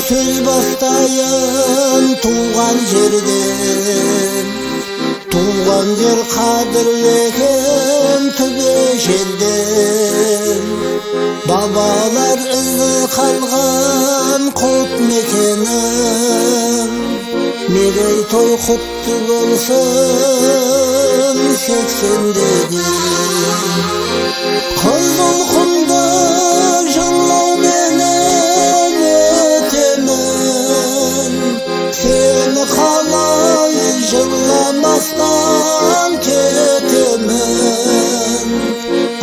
Сөз бастайын туған жерден, туған жер қадірлі екен түбі жерден. Бабалар ізі қалған құт мекенім, мерейтой құтты болсын 80-дегі. Қызыл құмды жырлауменен өтемін, сені қалай жырламастан кетемін.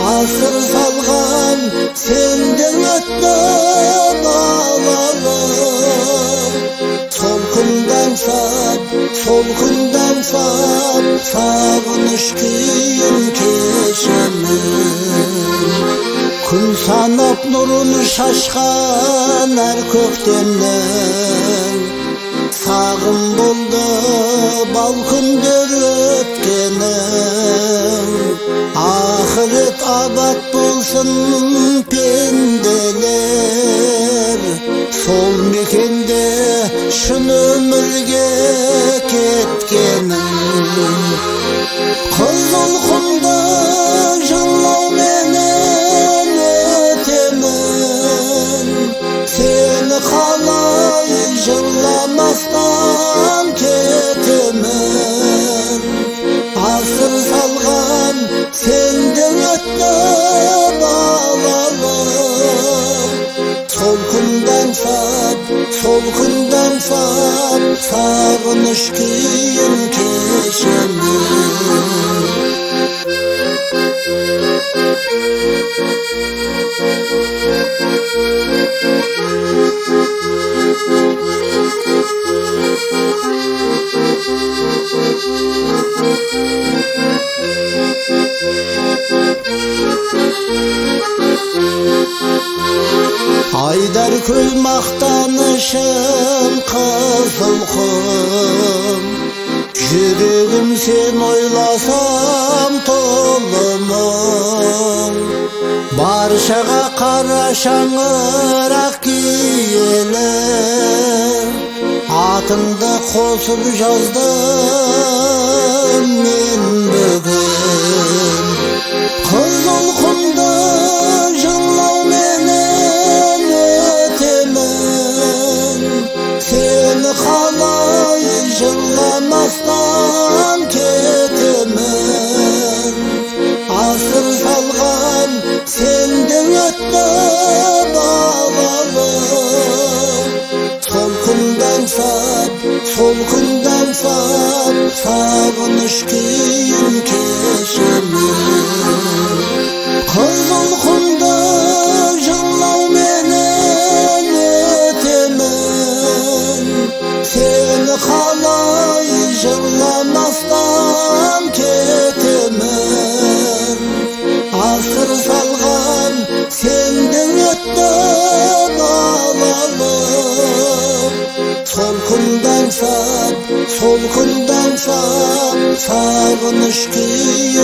Асыр салған сенден өтті балалық, сол күнді аңсап, сол күнді аңсап, сағыныш күйін кешемін. Күн санап нұрын шашқан әр көктемнің, сағым болды бал күндер өткенің. Ақырет абат болсын пенделер, сол мекенде шын өмірге кеткенің. Қызыл құмды жырлауменен өтемін, сені қалай жырламастан кетемін. Асыр салған сенден өтті балалық, сол күнді аңсап, сол күнді аңсап, сағыныш күйін кешемін. Айдар көл мақтанышым қызыл құм, жүрегім сен ойласам толы мұң. Баршаға қара шаңырақ киелі, атыңды қосып жаздым мен бүгін. Қызыл құмды жырлауменен өтемін, сені қалай жырламастан кетемін. Асыр салған сенден өтті балалық, сол күнді аңсап, сол күнді аңсап, сағыныш күйін кешемін. Қызыл құмды жырлауменен өтемін, сені қалай жырламастан кетемін. Асыр салған сенден өтті балалық, сол күнді аңсап, сол күнді аңсап, сағыныш күйін